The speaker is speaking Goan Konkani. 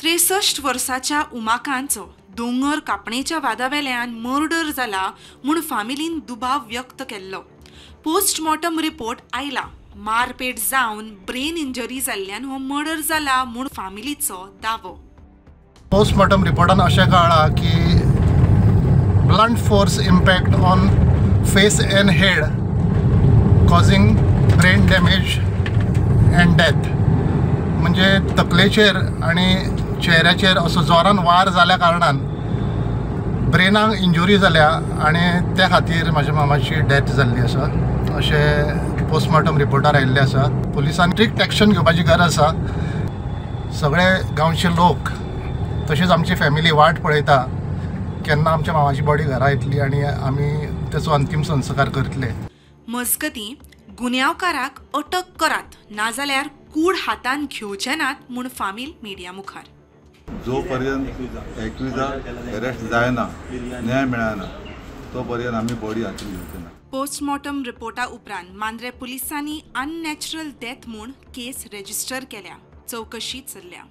63 वर्साच्या उमाकांतचो दोंगर कापणेच्या वादावेल्यान मर्डर जाला म्हूण फामिलीन दुबाव व्यक्त केल्लो. पोस्टमॉर्टम रिपोर्ट आयला, मारपेट जावन ब्रेन इंजरी जाल्ल्यान हो मर्डर जाला म्हूण फामिलीचो दावो. पोस्टमॉर्टम रिपोर्टान अशें कळ्ळां की blunt force impact on face and head causing brain damage and death. म्हणजे तकलेचेर आनी चेहऱ्याचेर असो जोरान वार जाल्या कारणान ब्रेनाक इंजुरी जाल्या आनी त्या खातीर म्हाज्या मामाची डेथ जाल्ली आसा अशें पोस्टमॉर्टम रिपोर्टार आयिल्लें आसा. पुलिसांनी स्ट्रिक्ट एक्शन घेवपाची गरज आसा. सगळे गांवचे लोक तशेंच आमची फॅमिली वाट पळयता केन्ना आमच्या मामाची बॉडी घरा येतली आनी आमी तेचो अंतीम संस्कार करतले. मजगतीं गुन्यांवकाराक अटक करात नाजाल्यार कूड हातान घेवचे नात म्हूण फामील मिडिया मुखार. जो पर्यंत एक्युजाक अरेस्ट जायना, न्याय मेळना तो पर्यंत आमी बॉडी हातीन घेवचे ना. पोस्टमॉर्टम रिपोर्टा उपरांत मांद्रे पुलिसांनी अननॅचरल डेथ म्हूण केस रजिस्टर केल्या. चवकशी चल्ल्या.